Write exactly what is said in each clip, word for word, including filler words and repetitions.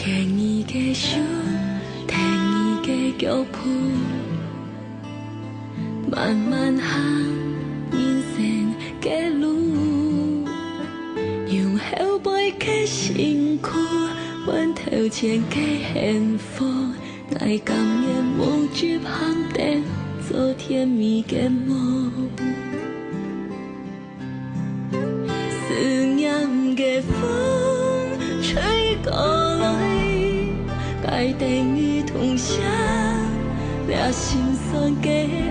牽你个手，跈你个腳步，慢慢行人生个路。用後背个辛苦，換頭前个幸福。𠊎甘願無執行燈，做甜蜜个夢。 思念个風吹過來，𠊎等你同寫這心酸个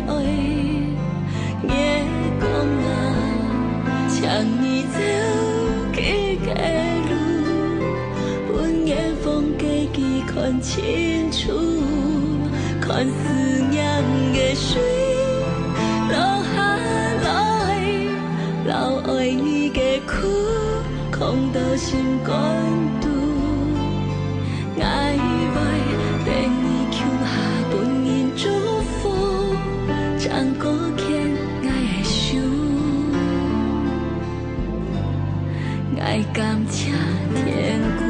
愛。月光啊，請你照佢个路，分月光个佢看清楚，看思念个水落下來。 留愛你个苦，囥到心肝肚。𠊎會等你共下分人祝福，正過牽𠊎个手，𠊎感謝天公。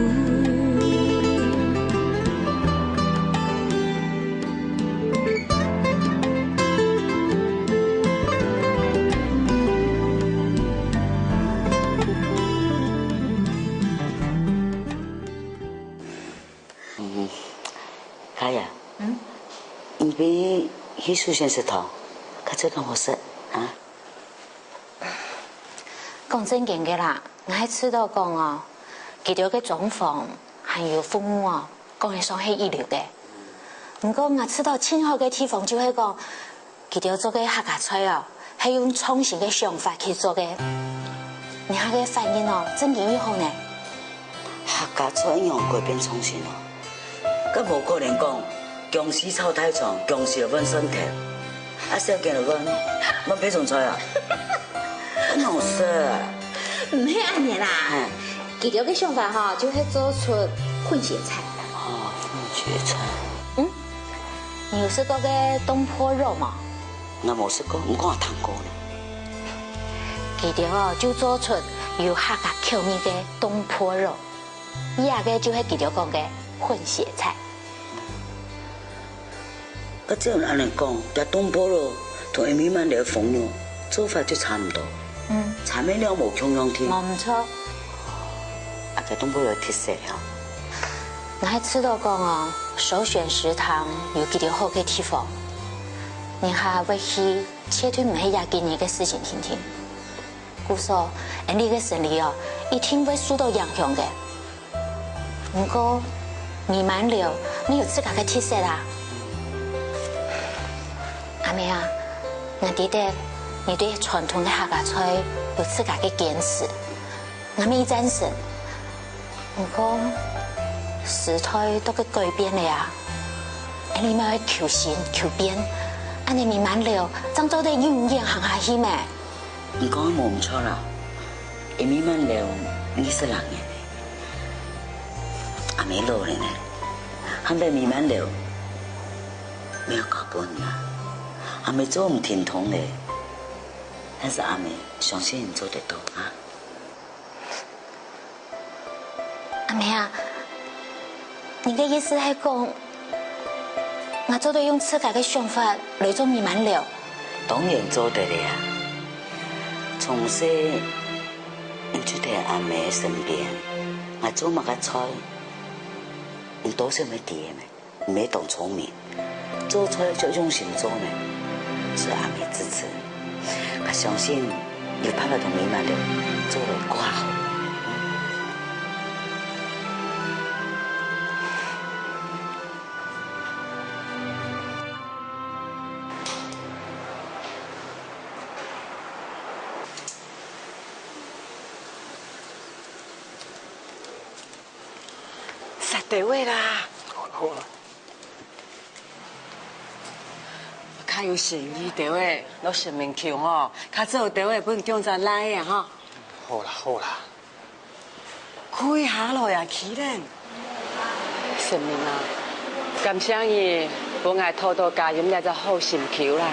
嗯，嘉怡，嗯？你陪佢去休息室坐，較早間好食啊？講正經个啦，𠊎係試著講哦，佢兜个裝潢還有服務哦，講得上係一流个。毋過𠊎試著盡好个地方就係講， 佢兜做个客家菜哦，係用創新个想法去做个。人客个反應哦，正經異好呢。客家菜仰改變創新哦？該無可能講，薑絲炒大腸，薑絲換蒜頭，啊，小卷換，換白種菜啊？恁好食啊！毋係恁樣啦，嗯。佢兜个想法吼，就係做出混血菜。哦，混血菜。嗯， 你有食過个東坡肉無？𠊎無食過，毋過𠊎聽過呢。佢兜哦，就做出有客家口味个東坡肉，這个就係佢兜講个混血菜。啊，照你恁樣講，這東坡肉同阿美滿樓个封肉做法就差毋多，嗯。差忒了無共樣定。無毋著。啊，該東坡肉特色了。 𠊎係試著講哦，首選食堂有幾多好个地方，人客會去，絕對毋係一兩日个事情定定。故所，𠊎俚个生理哦，一定會受到影響个。毋過，美滿樓乜有自家个特色啊。阿妹啊，𠊎知得你對傳統个客家菜有自家个堅持，𠊎乜贊成。 毋過，時代都在改變了啊！𠊎俚乜愛求新求變，恁樣美滿樓正做得永遠行下去咩？你講無毋著啦，阿美滿樓二十零年了，阿姆老了呢，還愛美滿樓，無交分啊，阿姆做毋停通了，但是阿姆相信你做得到啊！ 阿姆啊，你个意思係講，𠊎做得用自家个想法來做美滿樓？當然做得了啊！從細你就在阿姆身邊，𠊎做麼个菜，你多少乜知个咩？ 毋係當聰明，做菜就用心做呢，係阿姆支持。𠊎相信有辦法同美滿樓做到更好。煞兜仔啦！好啦，好啦。 較有誠意兜仔，落實名球吼，較早兜仔分你降隻倈仔啊吼。好啦，好啦。跪下來啊，Karen。神明啊，感謝你分𠊎討到嘉音這隻好心臼啦。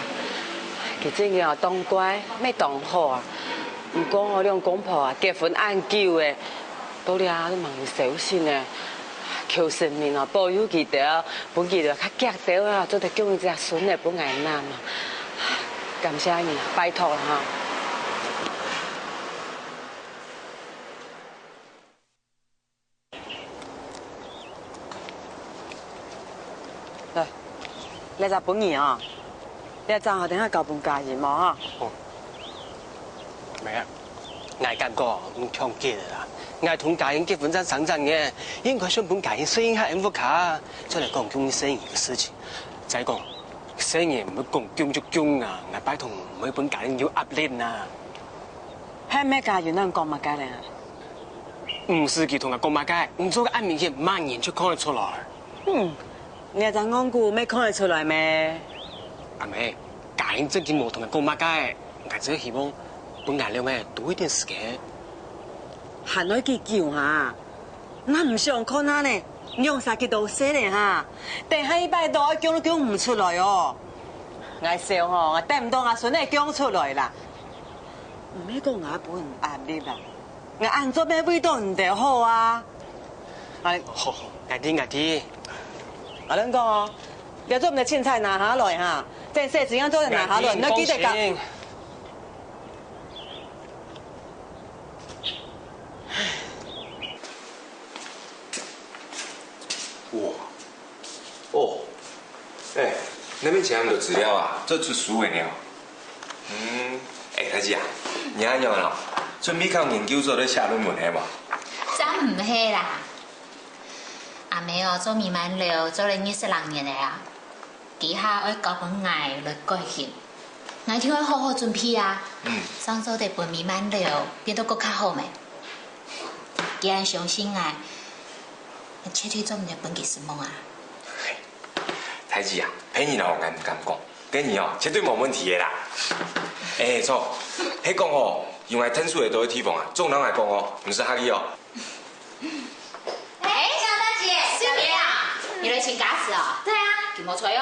佢真經哦，當乖，乜當好啊。毋過哦，兩公婆啊，結婚恁久了，到這都吂有消息呢。求神明哦，保佑佢兜，分佢兜較遽兜啊，做得降一隻孫仔分𠊎拿嘛。感謝你，拜託啦哈。來，這隻分你啊，這隻好等下交分家人無哈？哦。 妹啊，𠊎感覺你忒急了啦。𠊎同家人結婚正三隻月，應該先分家人適應下𫣆屋下，再來講降細人个事情。再講，細人毋會講降就降啊，𠊎拜託毋會分家人有壓力啊。係毋係家人同你講麼个咧？毋使佢同𠊎講麼个，你做个恁明顯，麼人就看得出來。嗯，你這隻戇牯乜看得出來咩？阿妹，家人正經無同𠊎講麼个。 𠊎只希望分𠊎兩个多一點時間。還愛幾久哈？𠊎毋想看啊呢，兩儕幾多歲了哈？等下一擺都愛降都降毋出來哦。𠊎愁吼，𠊎等毋到𠊎孫仔降出來啦。毋係講𠊎分你壓力啦，𠊎恁做乜為著你兜好啊。𠊎，好，好，𠊎知，𠊎知。𠊎同你講哦，這做毋得凊彩拿下來哈，等細子樣做得拿下來，你愛記得講。 哇，哦，哎，你兜請恁多資料啊，做出書个呢？嗯，哎，大姊啊，你恁樣啊，準備考研究所來寫論文係無？正毋係啦，阿姆哦，做美滿樓做了二十零年了啊。 這下愛交分𠊎來改型，𠊎一定愛好好準備啊！嗯。正做得分美滿樓變到更加好咩？既然相信𠊎，絕對做毋得分佢失望啊！大姊啊，別人哦，𠊎毋敢講，該你哦，絕對無問題个啦！哎，著，係講哦，用來𢯭手个多个地方啊，總摎𠊎講哦，毋使客氣哦。 哎，小大姊，小明啊，你來請假釋啊？對啊。佢無在哦。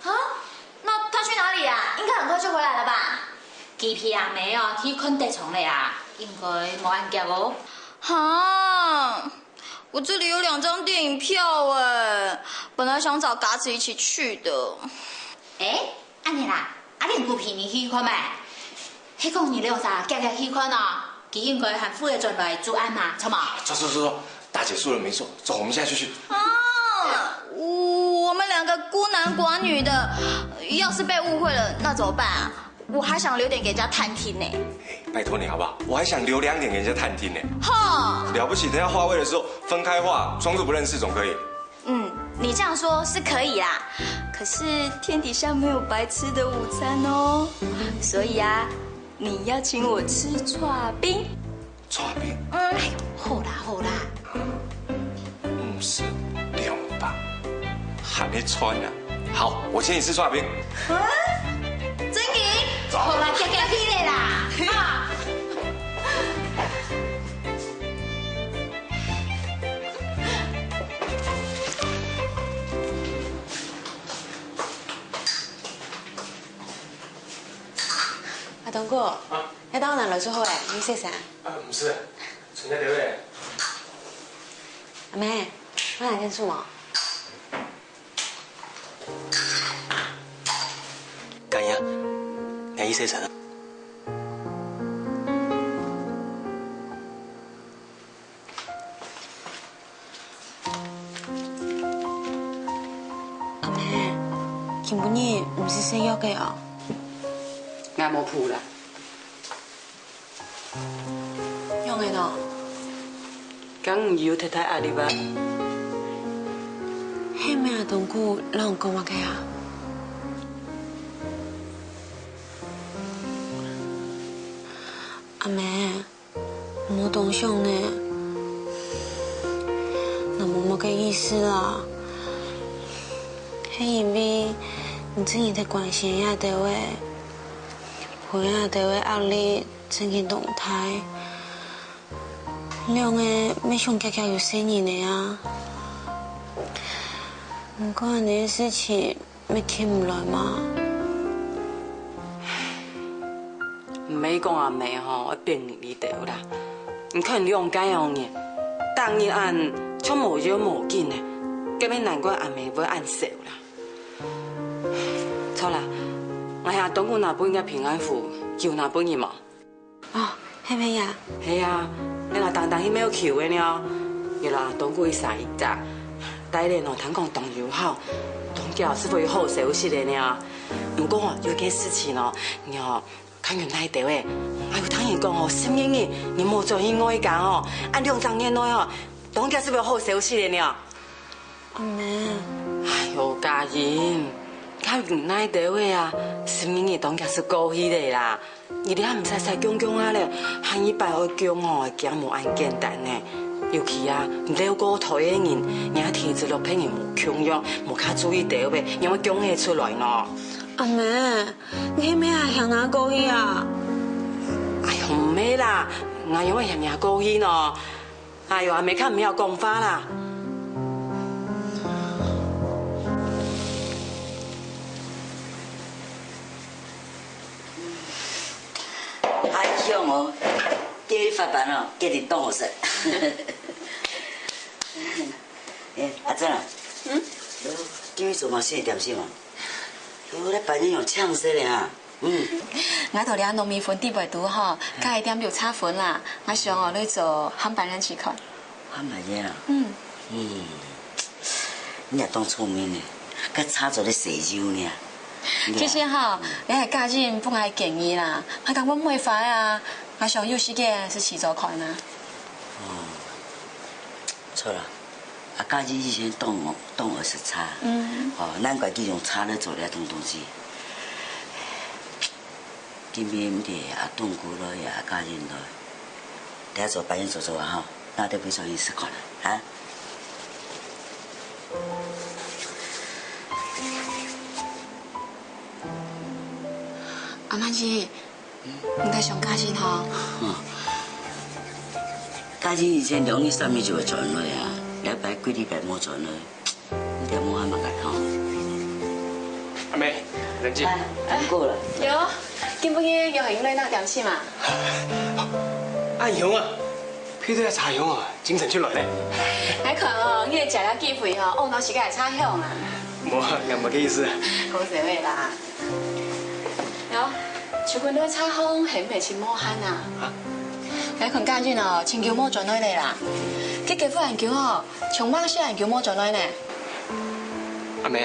啊？那他去哪裡啊？應該很快就回來了吧？機票啊，沒有，去看得場了啊，應該無恁遽哦。哈，我這裡有兩張電影票哎，本來想找嘎子一起去的。哎， 恁樣啦，阿蓮姑陪你去看咩？係講你兩儕遽遽去看哦，佢應該還赴得轉來煮暗嘛，著無？走走走走，大姐說的沒錯，走，我們現在就去。啊，我們兩個孤男寡女的，要是被誤會了，那怎麼辦啊？我還想留點給人家探聽呢。哎，拜託你好不好？我還想留兩點給人家探聽呢。哈，了不起，等下劃位的時候分開劃，裝作不認識總可以。 嗯，你這樣說是可以啦，可是天底下沒有白吃的午餐哦，所以啊，你要請我吃刨冰。刨冰？嗯，哎，好啦好啦，五十兩百，還沒穿呢。好，我請你吃刨冰。啊，真的？走。好啦，行行去了啦。啊。 阿東哥，啊，你到哪來做好誒？你洗衫？啊，毋使，存在兜誒。阿妹，我來𢯭手無？干呀，你去洗衫啊。 阿妹，今晡日毋使食藥个哦？𠊎無譜啦。仰仔呢？敢毋有忒大壓力啊？係毋係阿東牯摎你講麼个啊？阿妹， 無當想呢，𠊎無麼个意思啊，係因為你正經忒關心𠊎兜誒，分𠊎兜誒壓力正經當大。兩個乜想遽遽有細人仔啊，毋過恁仔个事情 乜急毋來嘛。毋係講阿姆吼愛逼你兜啦，你看兩個哦呢，逐日恁像無要無緊呢，該邊難怪阿姆會恁愁啦。著啦，𠊎喊阿東哥拿分你个平安符，有拿分你無？哦，係無啊？係啊，你若單單去廟求个呢，你老阿東哥一儕一隻，帶來哦，聽講當有效，當遽就會有好消息个呢。毋過哦，有一件事情哦，你哦， 較忍耐兜仔，𠊎有聽人講哦，十二日你無轉去外家哦，恁兩三日內哦，當遽就會有好消息个呢。阿姆，哎喲，嘉欣，較忍耐兜仔啊，十二日當遽就過去了啦。你這下毋使使降降啊咧，下一擺愛降哦，驚無恁簡單呢。尤其啊，漏過胎个人，若體質摎別人無共樣，無較注意兜仔，仰會降會出來呢？阿姆， 你係毋係還嫌𠊎過去啊？哎喲，毋係啦，𠊎仰會嫌你過去呢？哎喲，阿姆較毋曉講話啦。還香哦，今日發粄哦，一定當好食。哎，阿珍啊，嗯？今日做麼个新个點心啊？ 喲，你白天用青色个啊？嗯。𠊎在這糯米粉底背肚吼，加一點綠茶粉啦。𠊎想哦，來做鹹粄圓試看。鹹粄圓啊？嗯。嗯，你也當聰明呢，該茶做得洗油呢。其實吼，這係家人分𠊎建議啦，𠊎感覺毋會壞啊。𠊎想有時間就試做看啊。哦，著啦。 啊，家人以前當，當愛食茶。嗯。哦，難怪佢用茶來做這種東西。今晡日毋知阿東哥來，阿家人來，等下做粄圓做做啊吼，拿兜分佢食看啊，哈？阿滿姨， 你在想家人吼？嗯。家人以前兩日三日就會轉來啊，這擺幾禮拜無轉來，毋知無閒麼个吼。阿姆，冷靜。哎，難過了。有，今晡日有閒來拿點心啊？恁香啊，鼻著這茶香啊，精神出來咧。𠊎看哦，你个食了幾回吼，哦，腦屎該茶香啊。無啊，𠊎無該意思。講笑話啦。 喲，秋君在茶行係毋係盡無閒啊？啊？𠊎看家人哦，盡久無轉來咧啦。佢結婚恁久哦，從吂識恁久無轉來呢。阿姆，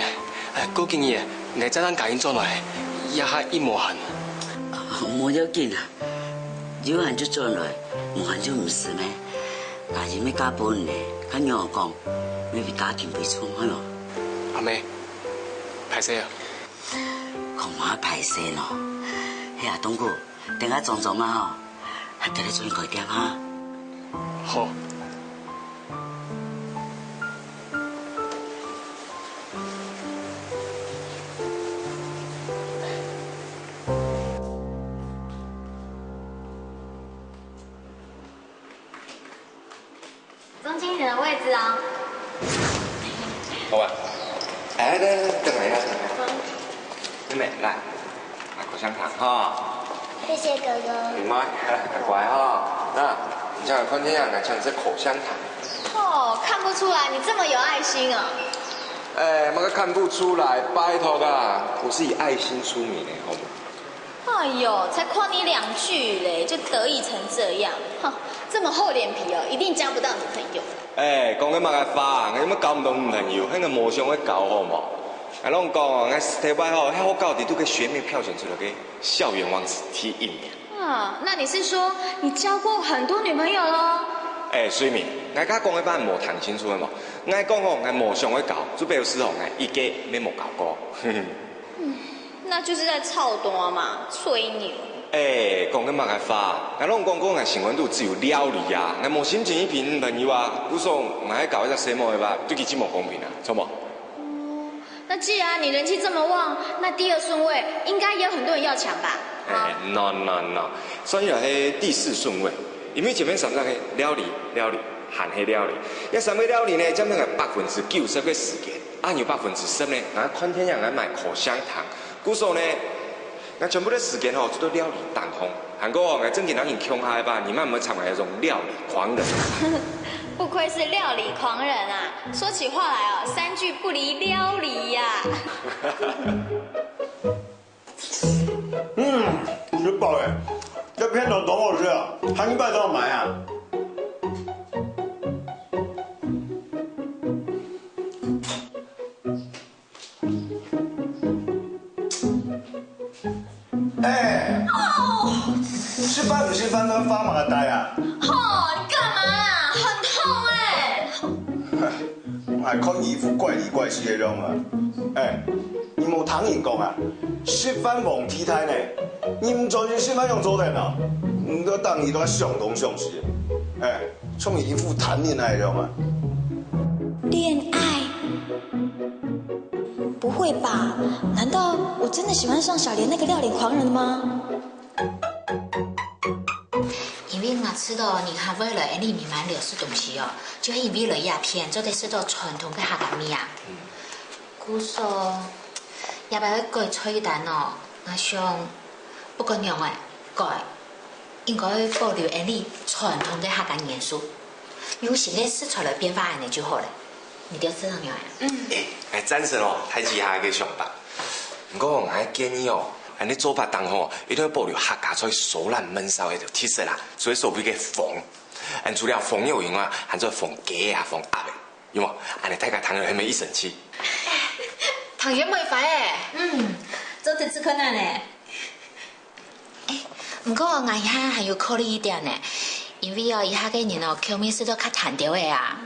哎，過幾日，𠊎再同家人轉來，這下已無閒。無要緊啊，有閒就轉來，無閒就毋使咩。家人愛加分呢，較仰講，愛為家庭付出，係無？阿姆，歹勢啊。 講麼个歹勢呢？係啊，東哥，等下裝裝啊吼，還得來轉去開店哈。好。 中间一点的位置哦。好啊。哎，等，等我一下，等我一下。妹妹，來，啊，口香糖哈。謝謝哥哥。你乖，乖哈。那，你像看這樣，來搶這口香糖。哦，看不出來你這麼有愛心哦。哎，麼个看不出來，拜託啊，我是以愛心出名的，好嗎？ 哎喲，才誇你兩句咧，就得意成這樣，哼，這麼厚臉皮哦，一定交不到女朋友。哎，講个麼个話，𠊎又無交毋到女朋友，係𠊎無想愛交好無？𠊎摎你講哦，𠊎實在話吼，係好交的，都係學妹票選出來个校園王子第一名。啊，那你是說你交過很多女朋友咯？哎，水明，𠊎頭先講个話無聽清楚係無？𠊎講吼，𠊎無想愛交，就表示吼，𠊎一個乜無交過。 那就是在臭彈嘛，吹牛。哎，講个麼个話？𠊎摎你講過，𠊎心肝肚只有料理啊，𠊎無心情去陪女朋友啊。故所，𠊎愛交一隻細妹仔吧，對佢真無公平啊，著無？那既然你人氣這麼旺，那第二順位應該也有很多人要搶吧？哎，no no no，算起來係第四順位，因為前面三隻係料理、料理，還係料理。這三個料理呢，佔了𠊎百分之九十个時間。 啊，有百分之十呢，𠊎看電影，𠊎買口香糖。故所呢，𠊎全部个時間吼，就在料理當中。還過，𠊎正經摎你共下个吧，你乜毋會成為一種料理狂人。不愧是料理狂人啊！說起話來哦，三句不離料理呀、嗯，食飽了，這片頭當好食啊，下禮拜再來買啊。哎，食飯毋食飯，發麼个呆啊？吼，你幹嘛啊？很痛哎！ 還看你一副怪裡怪氣个樣啊！哎，你無聽人講啊，食飯皇帝大呢，你毋專心食飯仰做得啊？你都當你都想東想西，哎，像你一副貪戀愛个樣啊！戀愛？不會吧？難道我真的喜歡上小蓮那個料理狂人嗎？ 因為𠊎知道你還會來𫣆俚美滿樓食東西哦，就係因為來這片做得食到傳統个客家味啊。故所，這擺愛改菜單哦，𠊎想，不管仰仔改，應該愛保留𫣆俚傳統个客家元素，用新个食材來變化恁仔就好了。你兜知仰仔？嗯，𠊎贊成哦，大姊下个想法。 毋過𠊎建議哦，恁仔做法當好，一定愛保留客家菜酥爛燜燒个特色啦，所以所謂个封。恁除了封肉以外，還做封雞啊、封鴨个，有無？恁仔大家聽了係毋係異生趣？湯圓會發欸，嗯，做得試看啊呢。毋過𠊎這下還有考慮一點呢，因為哦，這下个人哦，口味食到較淡兜仔啊。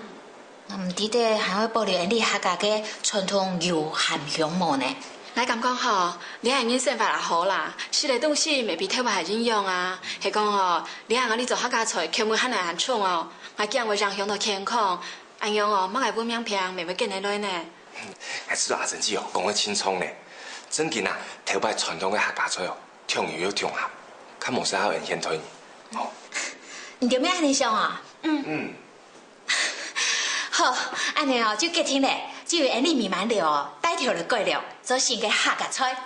毋知得還愛保留𫣆俚客家个傳統油鹹香無呢？𠊎感覺吼，這下人生活也好啦，食个東西乜比頭擺較營養啊。係講吼，這下𠊎俚做客家菜，口味較難還重哦，𠊎驚會影響到健康，恁樣哦，麼个文明病乜會緊來來呢。𠊎知道阿珍姊哦，講个盡著呢。正經啊，頭擺傳統个客家菜哦，重油又重鹹，較無適合𫣆現代人。哦，你兜乜恁仔想啊？嗯。 好，恁仔哦，就決定了，就由𫣆俚美滿樓哦，帶頭來改良，做新个客家菜。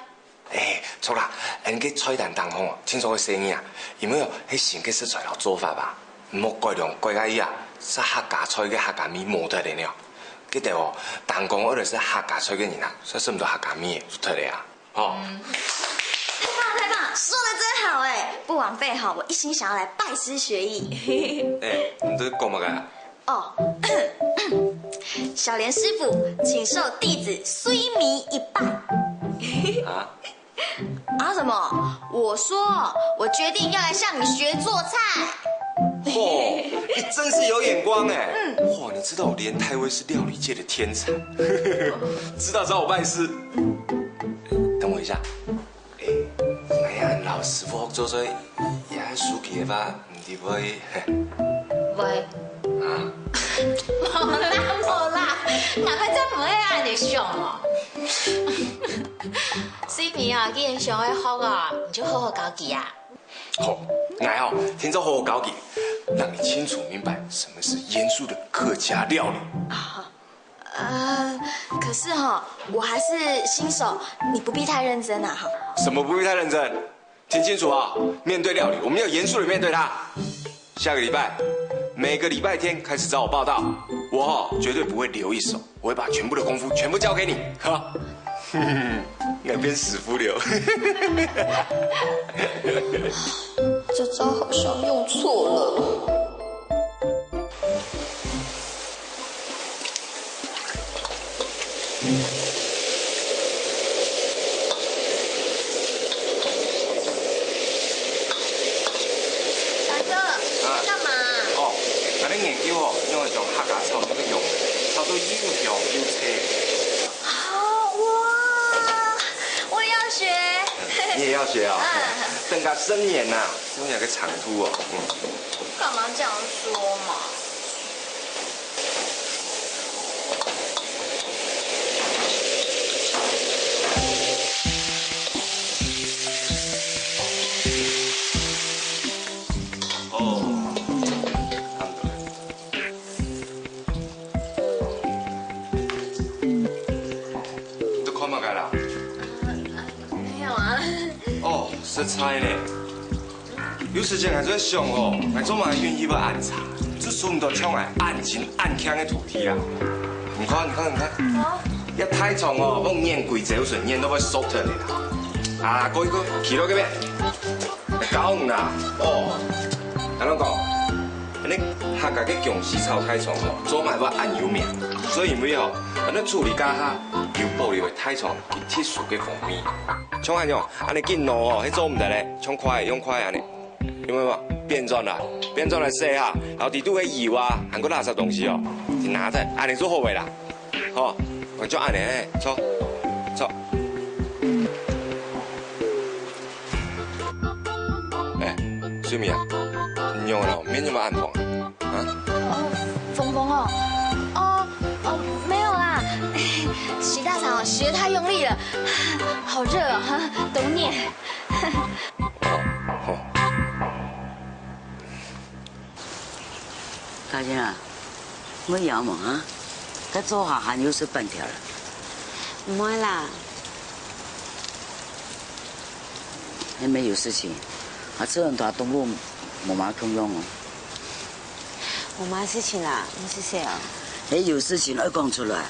欸，著啦，𫣆个菜單當中哦，盡著个細義啊，因為哦，係新个食材摎做法啊，毋好改良改到啊，煞客家菜个客家味無忒了呢。記得哦，單講愛來食客家菜个人啊，煞食毋著客家味个，輸忒了啊。 哦，太棒了，太棒了，說得真好哎！不枉費哈，我一心想要來拜師學藝。欸，你在講麼个啊？哦，小蓮師傅，請受弟子須彌一拜。啊？啊什麼？我說，我決定要來向你學做菜。嚯，你真是有眼光哎！嗯，哇，你知道連太尉是料理界的天才，知道找我拜師。等我一下，欸，哎呀，老師傅做菜也係手機个吧？毋知會？會。啊？無啦無啦，𠊎反正毋會恁仔想哦。須彌啊，既然想愛學啊，你就好好教佢啊。 好，𠊎哦，定著好好教佢，讓你清楚明白什麼是嚴肅的客家料理。呃，可是哈，我還是新手，你不必太認真啊哈。什麼不必太認真？聽清楚啊，面對料理，我們要嚴肅的面對它。下個禮拜，每個禮拜天開始找我報到，我哦，絕對不會留一手。 我會把全部的功夫全部教給你，哈。那變師傅了。這招好像用錯了。達哥，你在幹嘛？哦，𠊎在研究哦，用一種客家炒這個用，炒到又香又脆。 好哇，我也要學。你也要學啊？等下生年呐，用兩個長度哦。嗯。幹嘛這樣說嘛？哦。你在看麼个啦？沒有啊。哦，食材呢？有時節𠊎就會想哦，𠊎做麼个運氣會恁差，就尋毋到像𠊎恁勤恁儉个徒弟啦。你看，你看，你看，這大腸哦，分人歸朝晨，人都會瘦忒了啦。啊，過一過，企落該邊，教你啦，哦，恁樣講，恁樣客家个薑絲炒大腸哦，做麼个會恁有名？所以因為哦，恁樣處理家下有保留个大腸佢特殊个風味。像恁樣，恁樣緊挼哦，係做毋得咧，像筷仔用筷仔恁樣。 有無？變轉來，變轉來洗下，然後底肚个油啊，還過垃圾東西哦，你拿忒，恁樣就好个啦。吼，就恁樣，嘿，坐，坐。哎，水米啊，你仰仔面有無恁紅啊？啊？哦，峰峰哦，哦哦，没有啦，洗大肠哦，洗得太用力了，好热哦，哈，懂你。 哦，好。家燕啊，會枵無啊？該灶下還有食粄條啦。毋會啦。係無有事情，啊，這人大動物無麼共樣哦。無麼事情啦，你係誰啊？係有事情愛講出來，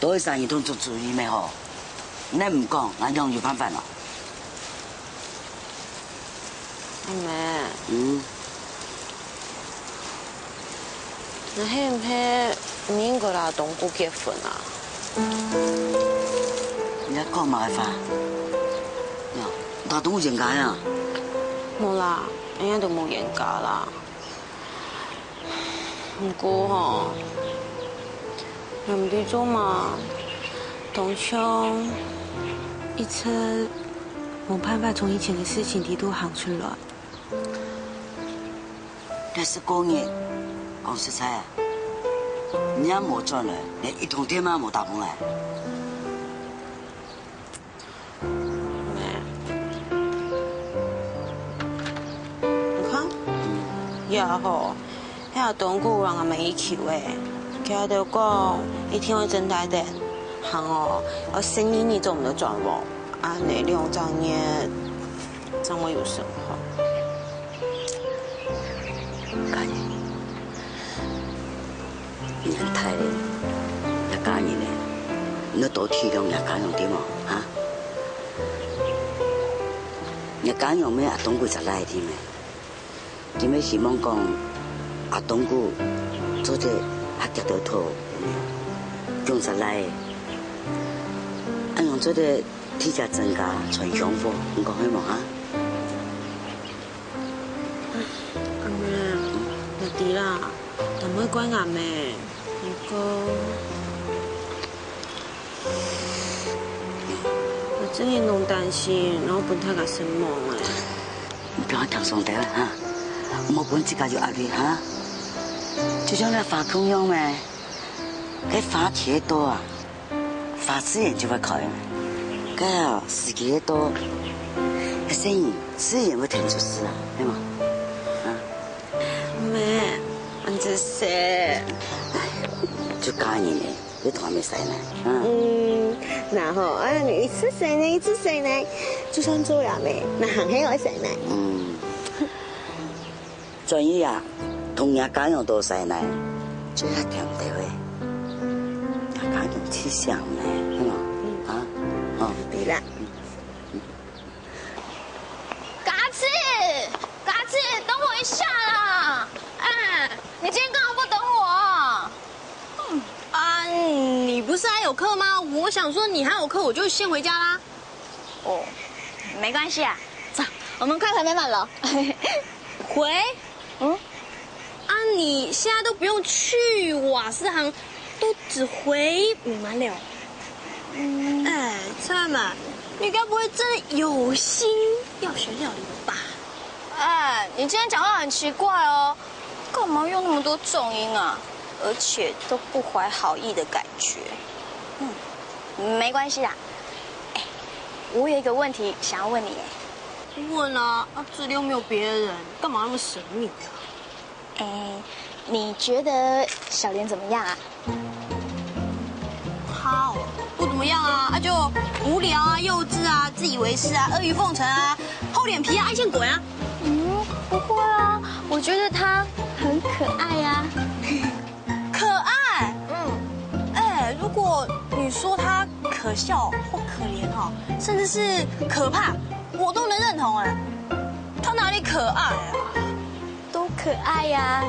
多一儕人同做主意咩好？你毋講，𠊎仰有辦法哦？ 阿姆，嗯，你係毋係毋應該摎東姑結婚啊？你在講麼个話？呀，大東姑冤家呀？無啦，人家都無冤家啦。毋過吼，也毋知做麼，當像一直無辦法從以前个事情裡肚行出來。 這十過日，講實在啊，你也無轉來，連一通電話無打過來。你看，也好，還有東姑摎阿姆一起喂，佢兜講一定會增大點，還哦，愛生日你做毋得轉無，恁呢兩隻月正會有生活。 家燕，年大了，一家人呢，你愛多體諒一家人對無？哈？一家人咩阿東姑隻倈仔咩？佢乜希望講阿東姑做得較遽兜討，降隻倈仔，恁樣做得 替佢增加傳香火，你講係無哈？阿姆，𠊎知啦，但毋好怪阿姆。毋過，𠊎真係當擔心，然後分大家失望誒。你放輕鬆兜哈，莫分自家有壓力哈。就像該花共樣咩，該花期到啊， 花自然就會開了。該啊，時機一到，該細人自然會跈出世啊，係無？啊，姆，恁仔細。就嫁人呢，又同阿姆使奶，啊。嗯，那吼，哎呀，你一直使奶，一直使奶，就算做阿姆，那還係愛使奶。嗯。 轉去啊，同若家娘多使奶，嘴較甜兜仔。若家娘盡想呢，係無？啊，哦。對啦。家慈，家慈，等我一下啦！哎，你今天幹嘛不等我？啊，你不是還有課嗎？我想說你還有課，我就先回家啦。哦，沒關係啊，走，我們快回美滿樓。回？嗯？啊，你現在都不用去瓦斯行，都只回美滿樓。哎，蔡滿，你該不會真的有心要學料理吧？哎，你今天講話很奇怪哦，幹嘛用那麼多重音啊？而且都不懷好意的感覺。嗯，沒關係啦。哎，我有一個問題想要問你耶。問啊，啊，這裡又沒有別人，幹嘛那麼神秘啊？哎，你覺得小蓮怎麼樣啊？他哦，不怎麼樣啊，啊就無聊啊、幼稚啊、自以為是啊、阿谀奉承啊、厚臉皮啊、愛現鬼啊。我觉得他很可爱呀。可爱？嗯。哎，如果你说他可笑或可怜哦，甚至是可怕，我都能认同哎。他哪里可爱啊？都可爱呀。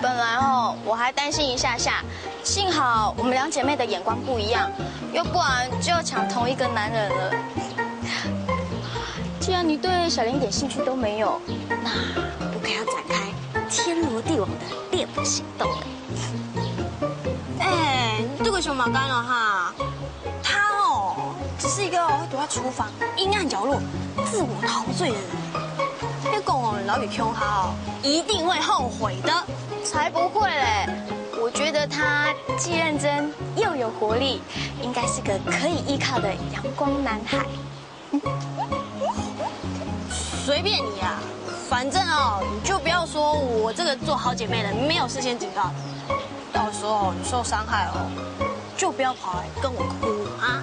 本来哦，我还担心一下下，幸好我们两姐妹的眼光不一样，要不然就要抢同一个男人了。既然你对小莲一点兴趣都没有，那我可要展开天罗地网的猎捕行动了。哎，你這个想法干了哈？他哦，只是一个会躲在厨房阴暗角落自我陶醉的人。你讲哦，老李凶他哦，一定会后悔的。才不会嘞！我觉得他既认真又有活力，应该是个可以依靠的阳光男孩。随便你啊，反正哦，你就不要说我这个做好姐妹的没有事先警告你，到时候你受伤害哦，就不要跑来跟我哭啊。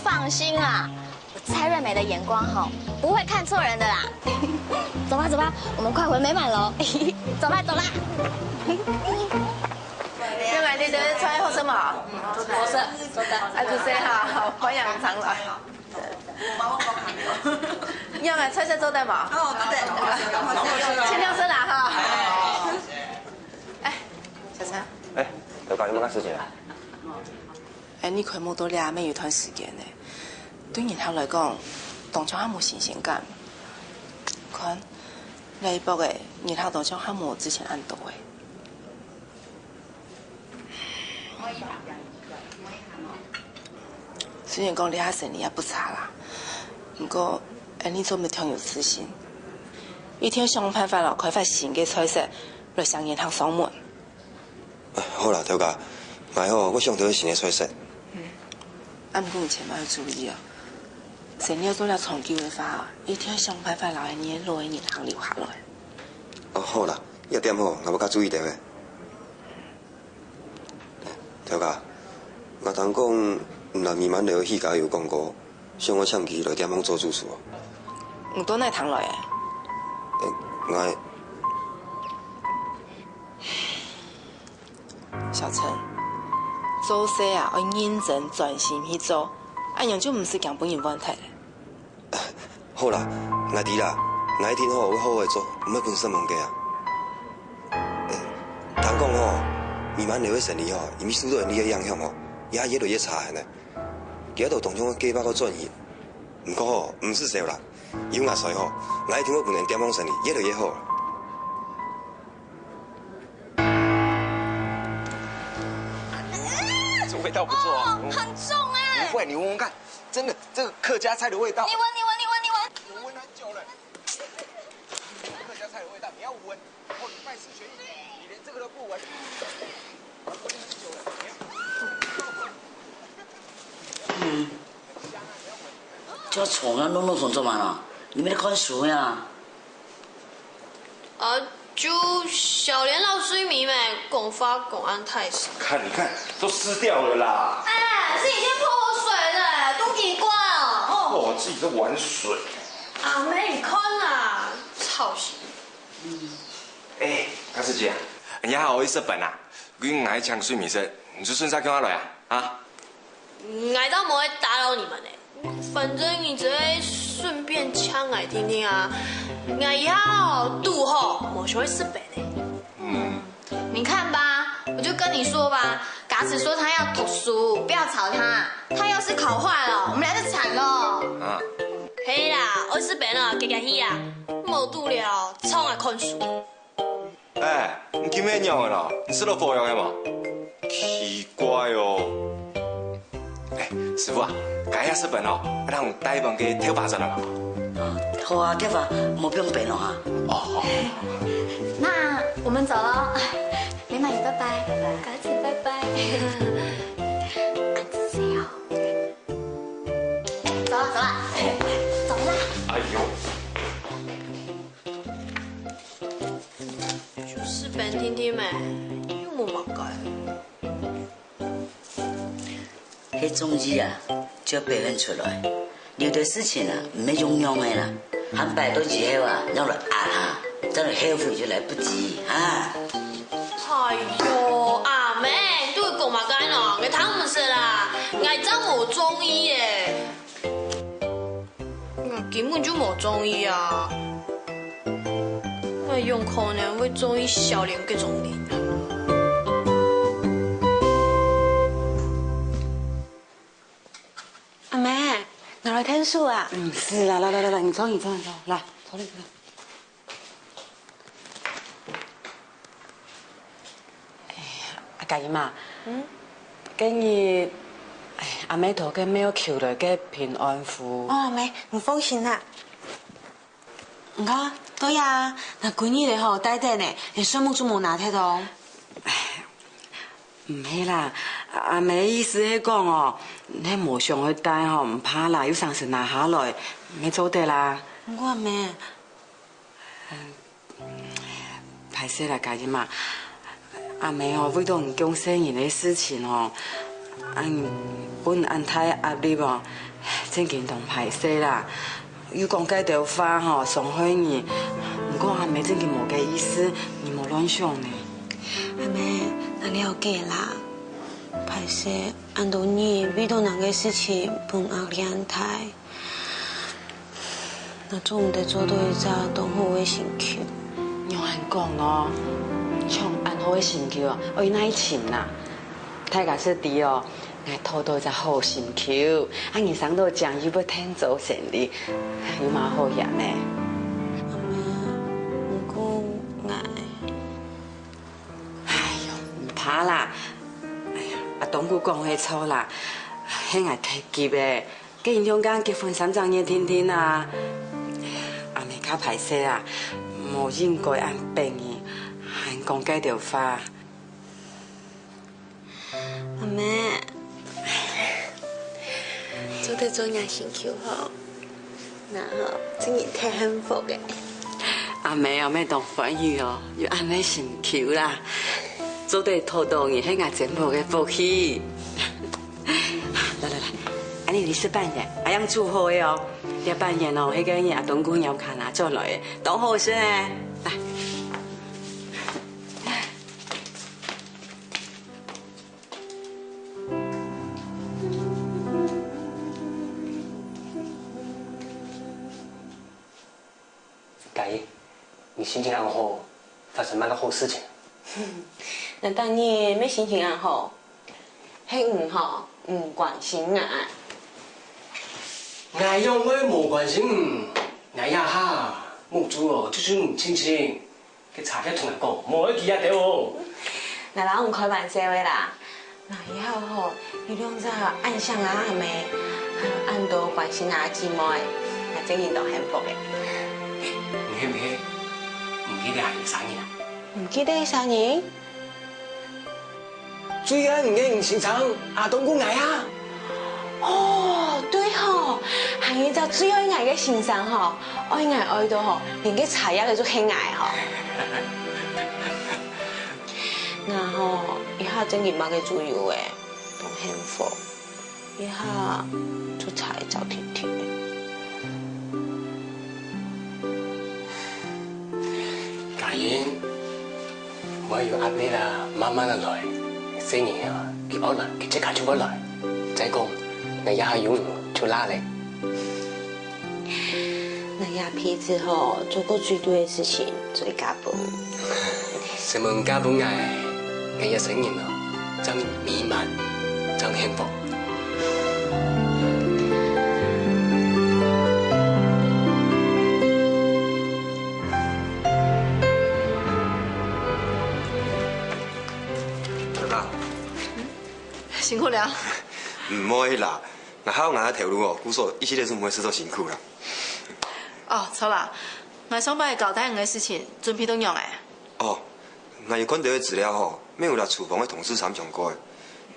放心啦，我蔡瑞美的眼光吼，不会看错人的啦。走吧走吧，我们快回美满楼。走吧走吧。因为你的穿好色嘛，好色，好色，啊，就这样，欢迎常来。 你有买菜色做得吗？哦，对，请教色啦哈。哎，小陈。哎，刘高，有没有事情啊？哎，你看，摸到这也有一段时间呢，对人客来讲，当像还无新鲜感。看，这一波个人客当像还无之前恁多个。 虽然讲這下生理也不差啦，毋過恁呢做毋會忒有自信，一定愛想辦法咯，開發新个菜色來吸引人客上門。好啦，頭家，𠊎吼，會想到新个菜色。嗯，啊，毋過你千萬愛注意哦，生理愛做了長久个話，一定愛想辦法摎恁呢老个人客留下來。哦，好啦，這點吼，𠊎會較注意兜个。 頭家，𠊎聽講，毋係美滿樓个戲家有講過，想愛請佢來店項做主廚哦。你到哪聽來个？欸，𠊎……小陳，做事啊，愛認真專心去做，恁樣就毋使驚分人換忒了。 好啦，𠊎知啦，𠊎一定吼會好好做，毋會分失望个啊。欸，聽講吼，美滿樓个生理吼，因為受到你个影響吼，也越來越差呢。佢兜當像計畫愛轉型，毋過吼，毋使愁啦，有𠊎在吼，𠊎一定會分𠊎店項生理越來越好。這味道不錯啊。哦，很重欸。難怪，你聞聞看。 真的，這個客家菜的味道。你聞，你聞，你聞，你聞。我聞很久了。客家菜的味道，你要聞。哦，你拜師學藝，你連這個都不聞。嗯，這床啊，弄弄成這樣啊，你們在看書呀？ 啊，就小蓮摎水美美講話講恁大聲。看，你看，都濕掉了啦。哎，是已經潑水了，都奇怪哦。哦，自己在玩水。阿妹，你看啦，吵死！哎，大師姐，你好，我係本啊，佢愛請水美食，你就順續叫佢來啊，啊？ 𠊎都無愛打擾你們呢，反正你只係順便請𠊎聽聽啊。𠊎以後堵好無想愛食飯呢。嗯，你看吧，我就跟你說吧，嘎子說他要讀書，不要吵他。他要是考壞了，我們倆就慘了。啊，係啦，愛食飯啊，遽遽去啊，無堵了，吵𠊎看書。 哎，你今日仰仔啦？你食著火藥个無？奇怪哦。哎，師傅啊，該下食飯哦，愛同大家分個頭髮轉來嘛。哦，好啊，頭髮無放便哦啊。哦，好。那我們走了，美滿姨拜拜，嘎子拜拜。走了走了，走了。哎喲。 就食飯定定咩，又無麼个。係中意啊，就愛表現出來。有兜事情啊，毋係用講个啦，還擺到以後啊，正來壓下。等下後悔就來不及啊！哎喲，阿姆，你對佢講麼个呢？𠊎聽毋識啦，𠊎正無中意耶。𠊎根本就無中意啊！𠊎仰可能會中意小蓮這種人啊？阿姆，𠊎來𢯭手啊！嗯，係啦，來來來來，你坐，你坐，你坐，來，坐，你坐。 阿佳音啊，嗯？今日，哎，阿姆對該廟求來个平安符。哦，阿姆，你放心啦。你看，對啊，𠊎歸日仔吼帶等呢，連睡目都無拿忒哦。毋係啦，阿姆意思係講哦，你無想愛帶吼，毋怕啦，有成時拿下來，乜做得啦。毋過阿姆， 歹勢啦，佳音啊，阿姆哦，為著你降細人个事情哦，恁分恁大壓力哦，正經當歹勢啦。又講該兜話吼，傷害你。毋過阿姆正經無該意思，你莫亂想呢。阿姆，𠊎了解啦。歹勢，恁多日為著人个事情分壓力恁大。 𠊎做毋得做到一隻當好个心臼。仰恁講哦？像恁好个心臼啊，愛哪尋啊？大家識知哦，𠊎討著一隻好心臼，啊人生都靚又會𢯭做生理，有麼好嫌呢？阿姆，毋過𠊎……哎喲，毋怕啦！哎呀，阿東姑講係著啦，係𠊎忒急咧。 該𠊎兩儕結婚三隻月定定啊，阿姆較歹勢啊，無應該恁逼你，還講該兜話。阿姆，做得做若心臼吼，𠊎吼，正經忒幸福咧。阿姆哦，乜當歡喜哦，有恁仔心臼啦，做得討著你係𠊎真寶个福氣。 來來來，恁仔你食粄圓，阿英煮好个哦。這粄圓哦，係該日阿東姑娘看啊做來个，當好食呢。來。佳音，你心情恁好，發生麼个好事情？𠊎逐日乜心情恁好。 係你吼，毋關心𠊎。𠊎仰會無關心你？𠊎這下目珠哦，就算你親親，該差別同𠊎講，無愛佢這兜哦。𠊎摎你開玩笑个啦。𠊎這下吼，有兩隻恁惜𠊎阿姆，還有恁多關心𠊎姊妹，𠊎正經當幸福个。你係毋係毋記得𠊎生日啊？毋記得生日？ 最愛你个人先生阿東牯𠊎啊！哦，對吼，還有一隻最愛𠊎个先生吼，愛𠊎愛到吼，連該茶葉仔都係𠊎吼。𠊎吼，這下正經麼个都有咧，當幸福。 這下就差一隻弟弟。嘉音，莫有壓力啦，慢慢仔來。細人仔啊，佢愛來，佢自家就會來。再講，𠊎這下有你就罅咧。𠊎這輩子吼，做過最對个事情，就係嫁分你。 承蒙嫁分𠊎，𠊎這生人啊，正美滿，正幸福。大哥，辛苦了。毋會啦，𠊎還有𠊎个頭路哦，故所一息仔都毋會使著辛苦啦。哦，著啦，𠊎上擺交代你个事情，準備到仰仔？ 哦，𠊎有看著个資料吼，乜有摎廚房个同事參詳過。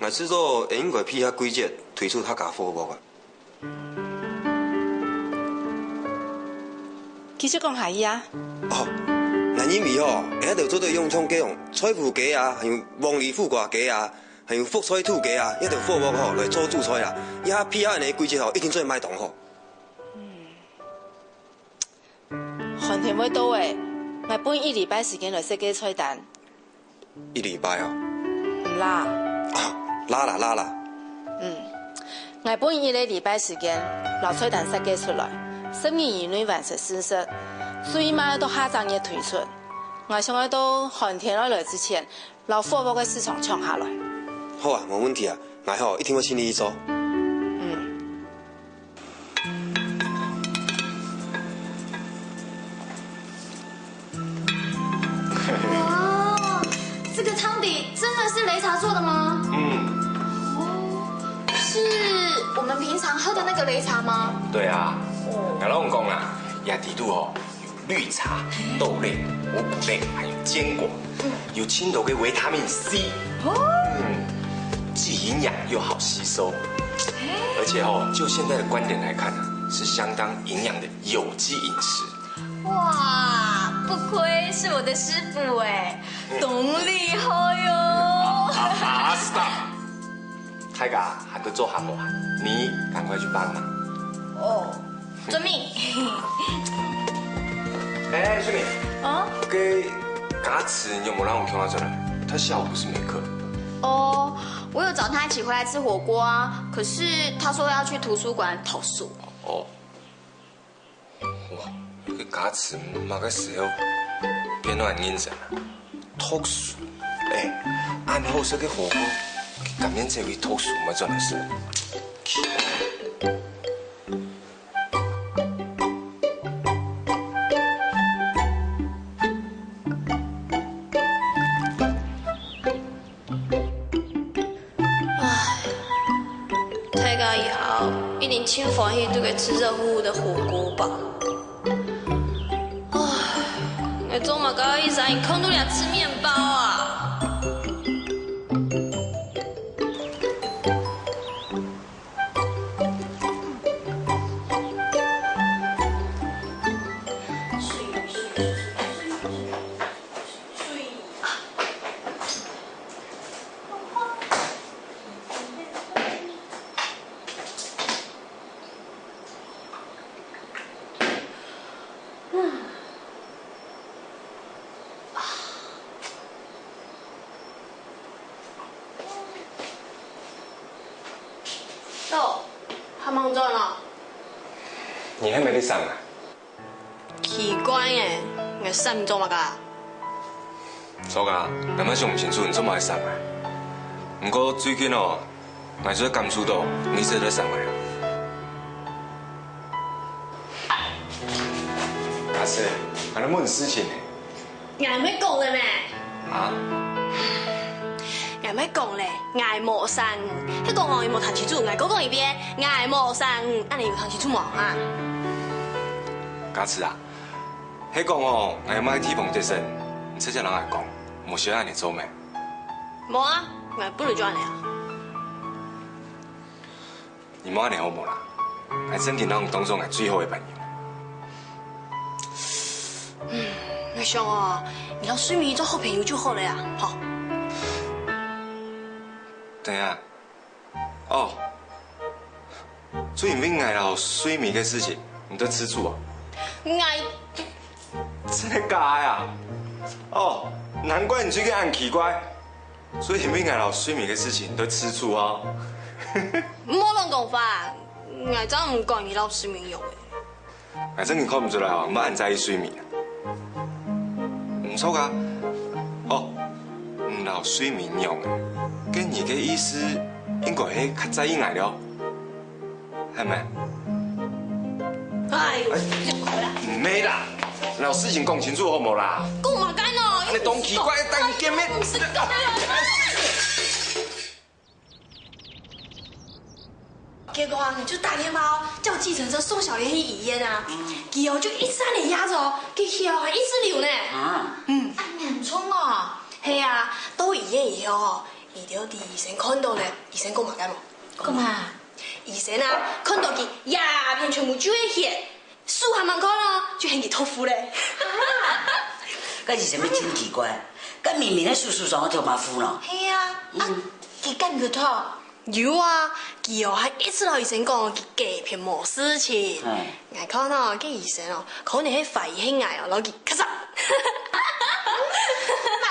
𠊎試著會應該配合季節推出客家火鍋啊。繼續講下去啊。哦，𠊎認為吼，𠊎兜做得用像該種菜脯雞啊，還有黃梨苦瓜雞啊，還有覆菜土雞啊，這兜火鍋吼來做主菜啊，這下配合恁仔季節吼，一定做得賣當好。 寒天會到咧， 𠊎分一禮拜時間來設計菜單。一禮拜哦？毋啦。啊，啦啦啦啦。嗯，𠊎分一個禮拜時間，摎菜單設計出來，十日以內完成試食，最慢到下隻月推出。𠊎想愛到寒天愛來之前，摎火鑊个市場搶下來。好啊，無問題啊，𠊎吼一定會盡力去做。嗯。哇，這個湯底真的是擂茶做的嗎？嗯。哦，是我們平常喝的那個擂茶嗎？對啊，哦。𠊎摎你講啦，這底肚哦， 綠茶、豆類、五穀類，還有堅果，有盡多个維他命C。哦。嗯，既營養又好吸收。而且哦，就現在的觀點來看啊，是相當營養的有機飲食。哇，不愧是我的師傅哎，懂你好喲。啊，stop！大家還在做項目啊？你趕快去幫忙。哦，遵命。哎，淑敏，哦？該嘉慈你有沒有讓我看到這來？他下午不是沒課？哦，我有找他一起回來吃火鍋啊，可是他說要去圖書館讀書。哦。哇，該嘉慈麼个時候變到恁認真啊？讀書？哎，恁好食个火鍋，佢甘願走去讀書，麼个做得事？ 唉，大家以後一定盡歡喜在該吃熱乎乎个火鍋吧？唉，𠊎做麼个一儕人看到這食麵包啊？ 到，還吂轉啊？你還無在想啊？奇怪欸，𠊎閃你做麼个？著啊，𠊎嘛想毋清楚你做麼个閃啊。毋過最近哦， 𠊎就感受到你一直在想𠊎啊。阿四，𠊎來問你事情呢。𠊎毋係講了咩？啊？𠊎毋係講了，𠊎無想你。係講哦，你無聽清楚，𠊎過講一遍，𠊎無想你，恁呢有聽清楚無啊？嘉慈啊，係講哦，𠊎有麼个地方得失，你直接摎𠊎講，無需要恁呢做咩？無啊，𠊎本來就恁呢啊。 你莫恁呢好無啦？𠊎正經摎你當做𠊎最好个朋友。嗯，𠊎想哦，你摎水明做好朋友就好了啊，吼。等一下，哦，就因為𠊎摎水明个事情，你就吃醋啊？𠊎，真个假个啊？哦，難怪你最近恁奇怪。 所以因為𠊎摎水明个事情都吃醋哦。莫亂講話，𠊎正毋管你摎水明仰仔。𠊎正經看毋出來哦，你恁在意水明啊。毋著啊，哦，你摎水明仰仔，該你个意思應該係較在意𠊎了。 係無？哎喲，哎，你快啦！毋係啦，摎事情講清楚好無啦？講麼个呢？你當奇怪，等見面。毋係講。結果啊，你就打電話哦，叫計程車送小蓮去醫院啊。佢哦，就一直恁呢壓著哦，佢血哦還一直流呢。啊？嗯。恁嚴重哦？係啊，到醫院以後哦，佢就被醫生看著了，醫生講麼个無？講麼？ 醫生啊，看著佢這片全部就係血，手還吂看哦，就喊佢脫褲咧。該醫生乜真奇怪，該明明係手手上个頭毛褲呢。係啊，啊，嗯。佢敢有脫？有啊，佢哦還一直摎醫生講，佢該片無事情。嗯。𠊎看哦，該醫生哦，可能係懷疑係𠊎哦，摎佢咔嚓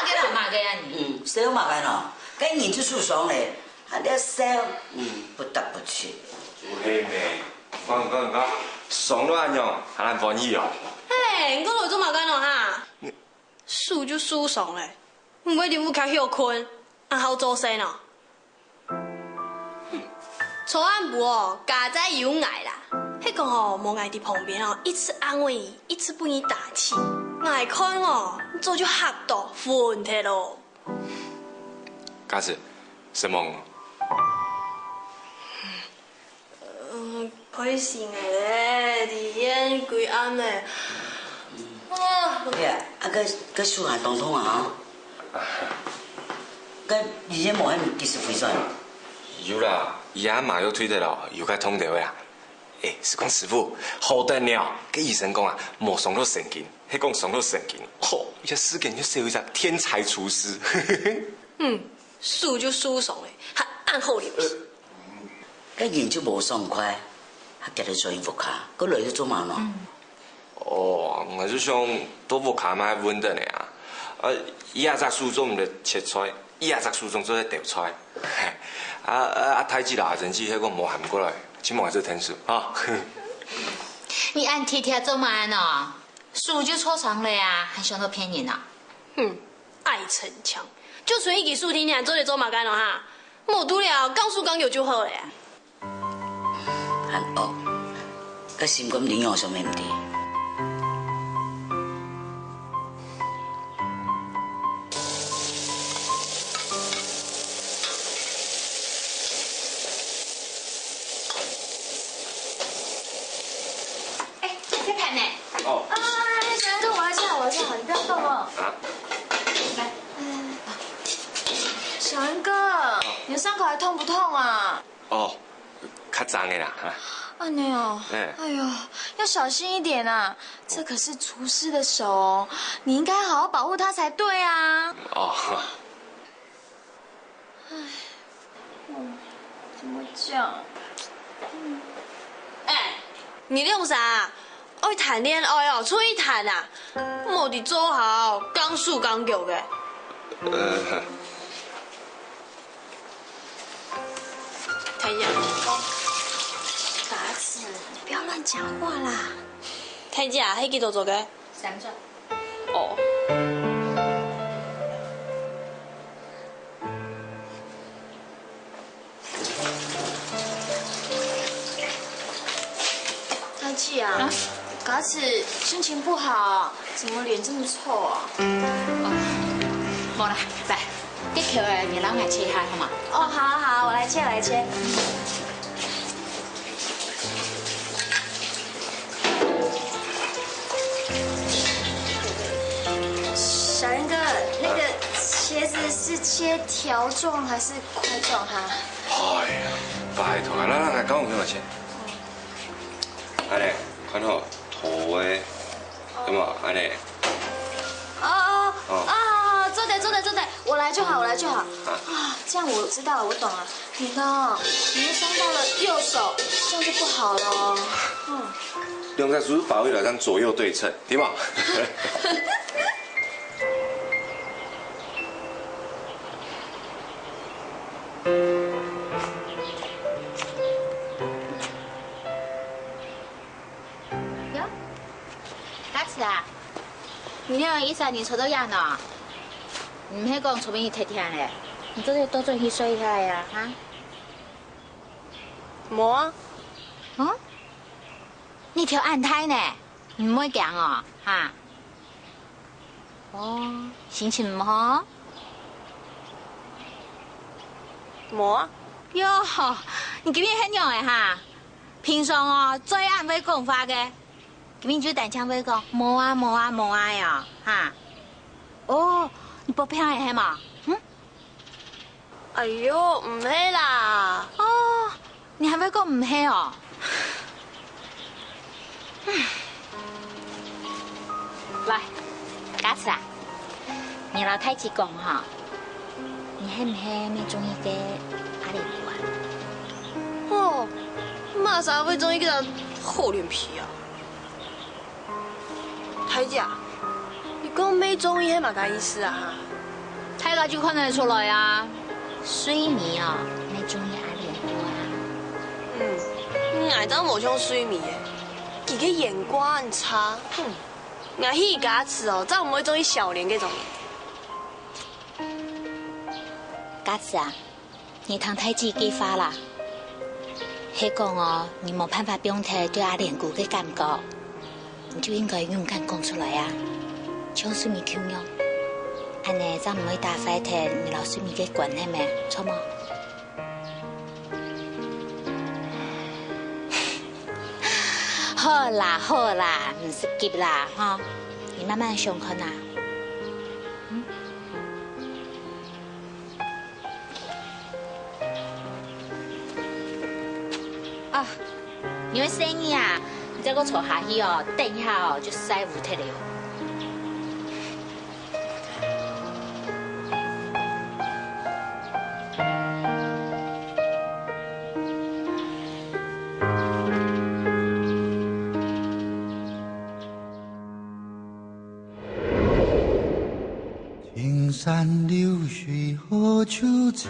麼个啦，麼个啊你？嗯，笑麼个喏？該人就受傷咧，還在笑，嗯，不得不去。做戲咩？看看看，傷到恁樣，還恁歡喜哦？嘿，你講來做麼个喏哈？手就受傷咧，毋會在屋下休睏，恁好做事喏？ 昨暗晡哦，佳哉有𠊎啦。係講哦，無𠊎在旁邊哦，一直安慰你，一直分你打氣。𠊎看哦，你早就嚇到昏忒咯。佳慈，承蒙。嗯，開心个咧，離院歸暗个。啊，對啊，啊，該，該手還當痛啊，吼。該醫生無喊你及時回轉？ 有啦，佢阿嫲又退忒了，有較痛兜仔啊。誒，係講師傅，好得了，該醫生講啊，無傷到神經，係講傷到神經，吼，這世間又少一隻天才廚師。嗯，手就受傷咧，還恁好流鼻。該人就無爽快，還遽來轉屋下，該來去做麼个喏？ 哦，𠊎就想到屋下嘛穩定个啊。啊，佢這隻手做毋得切菜，佢這隻手總做得鬥菜。啊，啊，啊，大姊啦，真係係講無喊過來，盡望𠊎做天使，哈。你恁體貼做麼个喏？手就受傷了啊，還想到騙人啊？哼，愛逞強，就賰一支手定定，還做得做麼个喏哈？無除了，講手講腳就好了啊。 還惡，該心肝領養上面毋知。哎，這盤呢？哦。啊，小哥，我要下，我要下，你不要動哦。啊？來，小哥，你的傷口還痛不痛啊？ 哦，較重个啦，哈。恁仔哦，哎。哎喲，要小心一點啊！這可是廚師的手哦，你應該好好保護它才對啊。哦。唉，哦，怎麼講？嗯。哎，你兩儕啊， 愛談戀愛哦，出去談啊！莫在灶下講手講腳个。呃，大姊，佳慈，你不要亂講話啦。大姊啊，係幾多桌个？三桌。哦。 大姊啊，啊？佳慈心情不好，怎麼臉這麼臭啊？哦，無啦，來，這條仔你摎𠊎切一下好嗎？哦，好啊，好啊，我來切，我來切。 小嚴哥，那個茄子是切條狀還是塊狀哈？哎呀，拜託啊，來來來，跟我跟我切。恁仔，看好，頭尾，有無？恁仔。哦哦哦哦，做得做得做得，我來就好，我來就好。啊，這樣我知道了，我懂了。 你呢？你又傷到了右手，這樣就不好了。嗯。兩隻手法位來當左右對稱，對無？喲，佳慈啊，你仰會一儕人坐到這呢？毋係講昨晡日忒天咧，你做得倒轉去睡一下仔啊，哈？ 無啊。哦？你跳恁大呢，你毋會驚哦，哈？哦，心情毋好？無啊。喲，你今日係仰仔哈？平常哦，最恁會講話个，今日就單淨會講無啊、無啊、無啊哦，哈？哦，你發病仔係無？嗯？ 哎喲，毋係啦。哦，你還會講毋係哦？來，佳慈啊，你摎大姊講吼，你係毋係乜中意該阿玲啊？哦，麼儕會中意該張厚臉皮啊？ 大姊啊，你講講毋中意係麼个意思啊？大家就看得出來啊。水美哦，毋中意阿蓮姑啊。嗯，𠊎正無像水美欸，佢个眼光恁差。哼，𠊎係嘉慈哦，正毋會中意小蓮這種人。嘉慈啊， 你聽大姊个話啦，係講哦，你無辦法放忒對阿蓮姑个感覺，你就應該勇敢講出來啊，像水美共樣，恁呢正毋會打壞忒你摎水美个關係咩，著無？好啦好啦，毋使急啦，吼，你慢慢想看啊。 啊，你會細義啊？你再過坐下去哦，等一下哦，就曬烏忒了。 青山綠水好秋晴，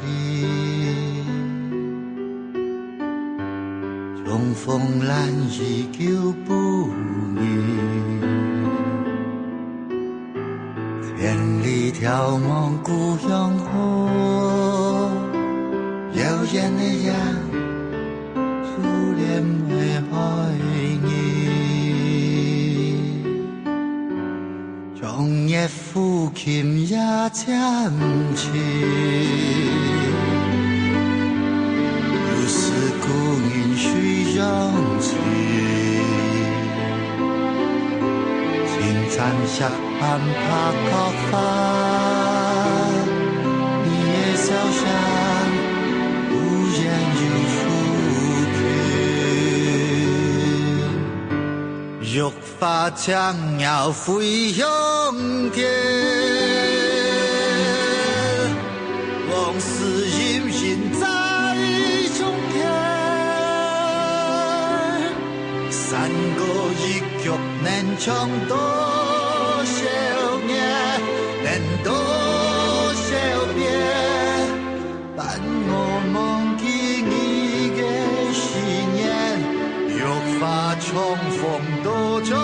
重逢難遇舊不易。千里眺望故鄉好，遙遠的影，初戀的回憶。 長夜撫琴夜漸靜，有時故人水相思。青山石板白角花，你的笑聲忽遠又忽近。 花輕搖飛向天，往事隱隱在中間。山歌一曲能唱多少年，能多少遍？ 伴我忘記你的思念，欲化重逢多久？